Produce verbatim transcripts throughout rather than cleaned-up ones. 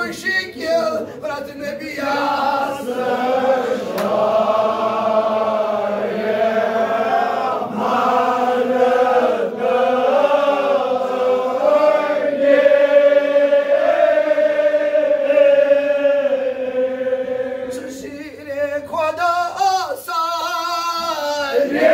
مشکل پرٛٮ۪تھ نبیَس۔ ژٕ شیرے خدا سارے۔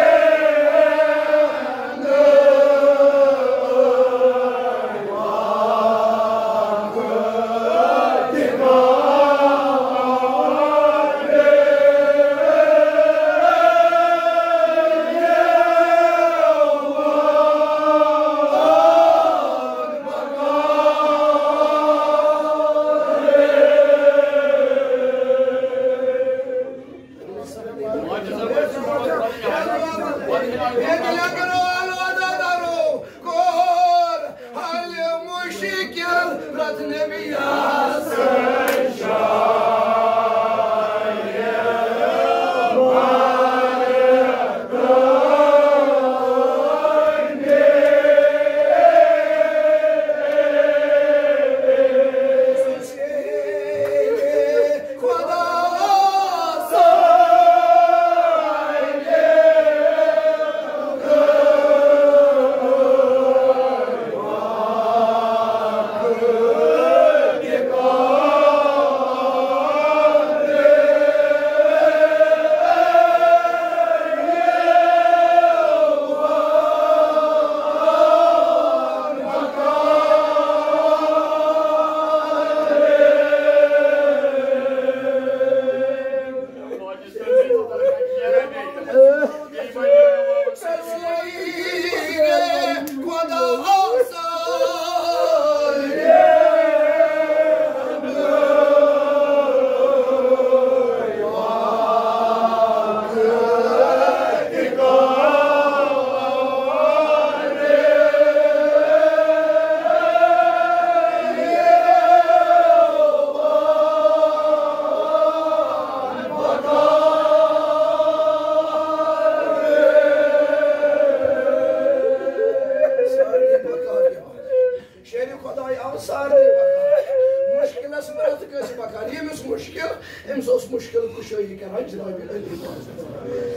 شیرِ خۄداے آو سارنٕے پَکان۔ مُشکِلَس منٛز کٲنٛسہِ پَکان۔ ییٚمِس مُشکِل، أمِس اوس مُشکِل کُشٲیی کران جناب علی پاک۔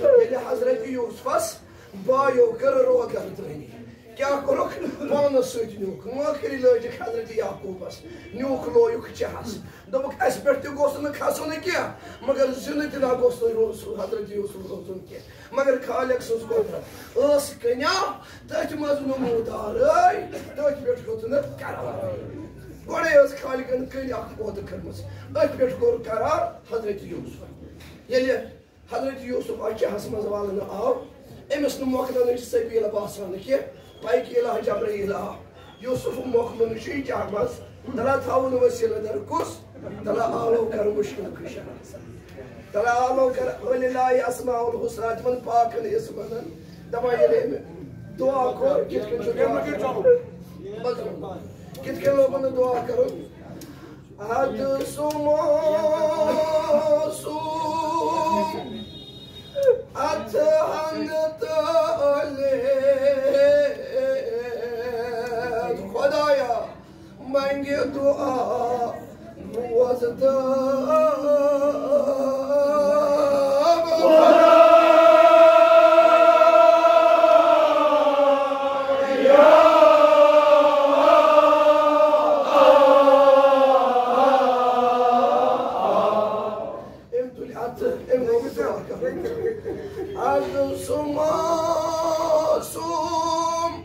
ییٚلہِ حضرت یوسفَس بایو کٔر روغن دٲنی۔ کیٛاہ کوٚرُکھ؟ پانَس سۭتۍ نیوٗکھ۔ مٲخٕری لٲجِکھ حضرت یعقوبَس۔ نیوٗکھ لویُکھ چہَس۔ دوٚپُکھ، "اَسہِ پٮ۪ٹھ تہِ گوٚژھ نہٕ کھسُن کینٛہہ، مگر زِنٛدٕ تہِ نہ گوٚژھ نہٕ روز-، حضرت یوسف روزُن کینٛہہ۔" مگر خالق سٕنٛز قۄدرت ٲس کٔنۍ اکھ، تٔتھۍ منٛز نمودارٕے، تٔتھۍ پٮ۪ٹھ ہیوٚت نہٕ قرار۔ گۄڈَے ٲس خالقن کٔنۍ اکھ پٲدٕ کٔرمٕژ، أتھۍ پٮ۪ٹھ کوٚر قرار حضرت یوسف۔ ییٚلہِ حضرت یوسف اَتھ چہَس منٛز والنہٕ آو، أمِس نہٕ مۄکلنٕچ سبیٖل باسان کینٛہہ۔ پَے کہِ الہ جبرائیل آو۔ یوسف مۄکلُن چھُ یہِ چہَس منٛز۔ تَلہ تھاوُن وسیٖلہٕ در کُس؟ تَلہ آلو کر مُشکِل کُشا۔ تَلہ آلو کر وللہ اسماء الحسنیٰ، تِمن پاکن اسمن۔ دَپان ییٚلہِ أمۍ دُعا کوٚر، کِتھ کٔنۍ چھُ دُعا کرُن؟ کِتھ کٔنۍ لوگُن نہٕ دُعا کرُن؟ اتھ سُمو سُم، اتھ ہند تٲلِتھ۔ خدایا، منگہِ دُعا بوز تہٕ أمۍ تُلۍ اَتھٕ، أمۍ لوگ دُعا کَرُن۔ از سُمو سُم،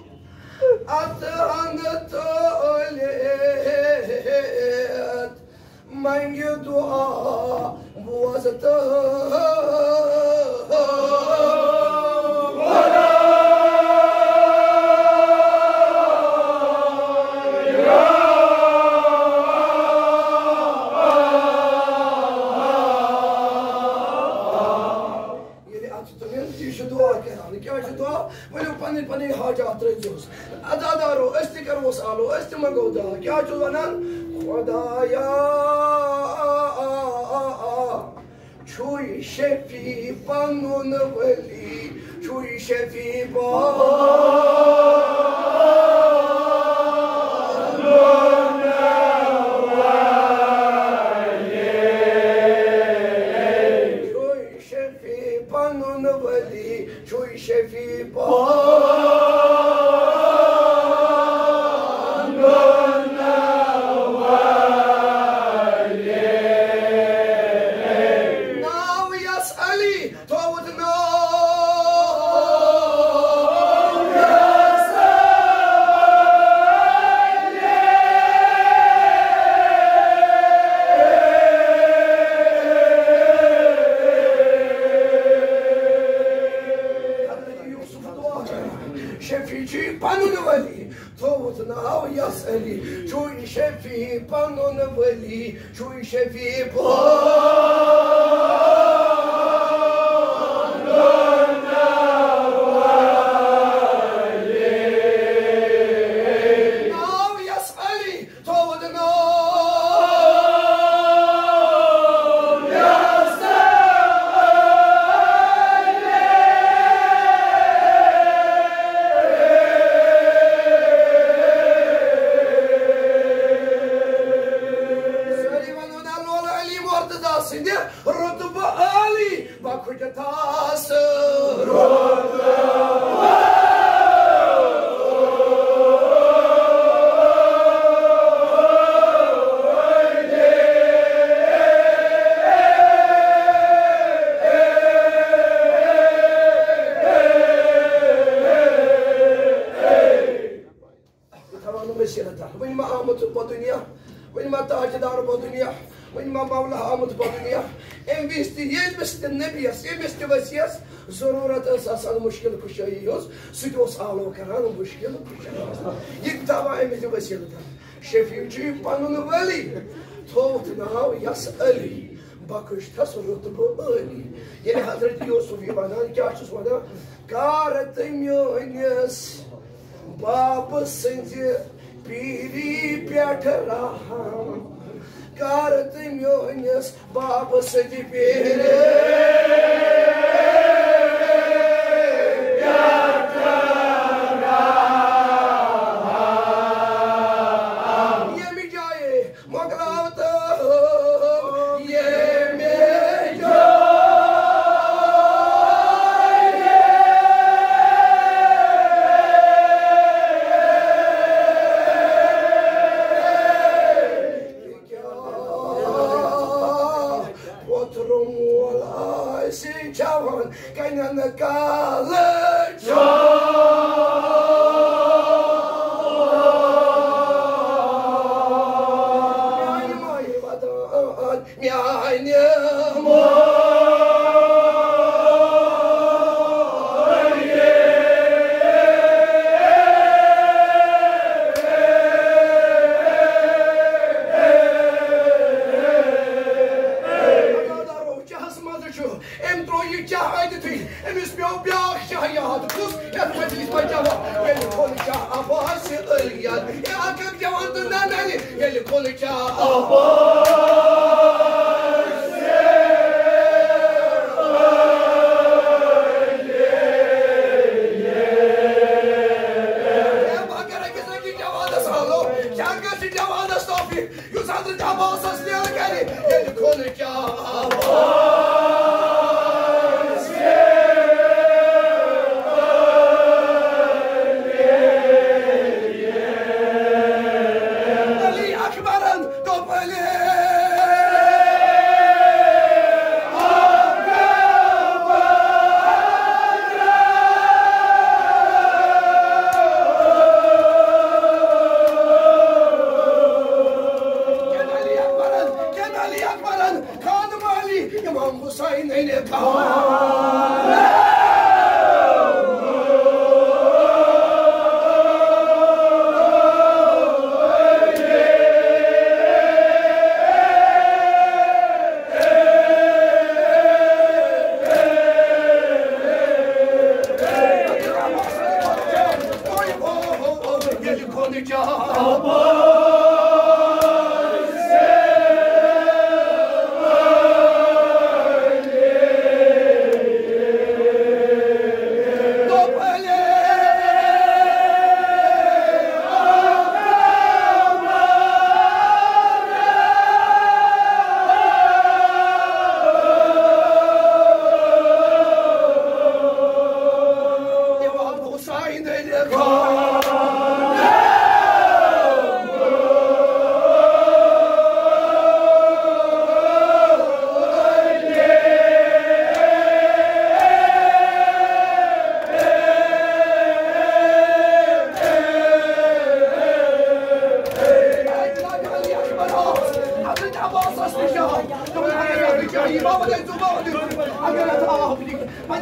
اَتھ ہند تٲلِتھ۔ منگہِ دُعا بوز تہٕ ییٚلہِ اَتھ چھُ تُلُن، یہِ چھُ دُعا کران۔ کیٛاہ چھُ دُعا؟ ؤلِو پنٕنۍ پنٕنۍ حاجات ترٲوزیوس۔ عزادارو، أسۍ تہِ کروس آلو، أسۍ تہِ منٛگو دعا۔ کیٛاہ چھُ وَنان؟ خدایا، چھُے شفیع پنُن ولی، چھُے شفیع پنُن شفیع پنُن ولی چھُے شفیع پنُن۔ ناو یس علی تھوٚوُن ناو یس علی۔ سٲری ونو نا لول علی مرتضی سٕنٛدِ رتبہٕ عالی بخشتاس۔ تھاوان وسیلہٕ تھاو۔ وۄنۍ ما آمُت بدُنیا، وۄنۍ ما تاجدار بدُنیا، وۄنۍ ما مولا آمُت بدُنیا۔ أمۍ وِزِ تہِ، ییٚمِس تہِ نبیَس، ییٚمِس تہِ ؤسیَس ضروٗرت ٲس آسان مُشکِل کُشٲیی ہٕنٛز، سُہ تہِ اوس آلو کران مُشکِل کُشٲیی۔ یہِ تہِ تھاوان أمِس تہِ وسیلہٕ تھاو۔ شفیع چھُ یہِ پنُن ولی، تھووُتھ ناو یس علی، بخش تھس رتبہٕ عٲلی۔ ییٚلہِ حضرت یوسف یہِ ونان، کیٛاہ چھُس ونان؟ کر تہٕ میٲنِس بابہٕ سٕنٛزِ پیٖری پٮ۪ٹھ رحم، کر تہٕ میٲنِس بابہٕ سٕنٛزِ پیٖری پٮ۪ٹھ رحم۔ ییٚمہِ جایہِ مۄکلاو تہٕ ییٚمہِ جایہِ کیٛاہ وۄتھرٕ مول آسہِ جوان کنن کالہٕ جوان۔ میانہِ مایہِ ودان میانہِ مایہِ۔ چاہس منٛز چھُ، أمۍ ترٛوو یہِ چاہ اَتہِ تھٕے، أمِس پیوٚو بیٛاکھ چاہ یاد۔ کُس؟ یَتھ مجلس منٛز چاہ، ییٚلہِ کھوٚل چاہ عباس علی یاد۔ اے اکھ اکھ جوان تہٕ نہ ننہِ، ییٚلہِ کھوٚل چاہ عباس۔ اے بہٕ کَرٕ أکِس أکِس جوانَس حالو، کیٛاہ گژھِ جوانَس توفیق؟ یُس حضرت عباسس لیل کرِ، ییٚلہِ کھوٚل چاہ عباس۔ علی اکبرن دوٚپ علی اکبر۔ کین علی اکبرن، کین علی اکبرن، خانم علی، امام حسین علی خان۔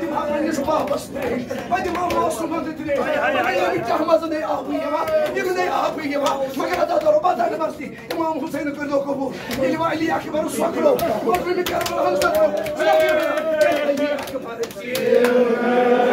پننِس بابس ترٛیش، پتہٕ امام معصومن تہِ ترٛیش۔ پتہٕ ییٚلہِ کیٛاہ مزٕ نَے آبٕے یِوان، یِم نَے آبٕے یِوان، مگر ادا دورو بدل مستی۔ امام حسین کٔرۍزیو قبول۔ ییٚلہِ وۄنۍ علی اکبر سۄکرو، مظلوم کربلاہن سۄکرو، علی اکبر۔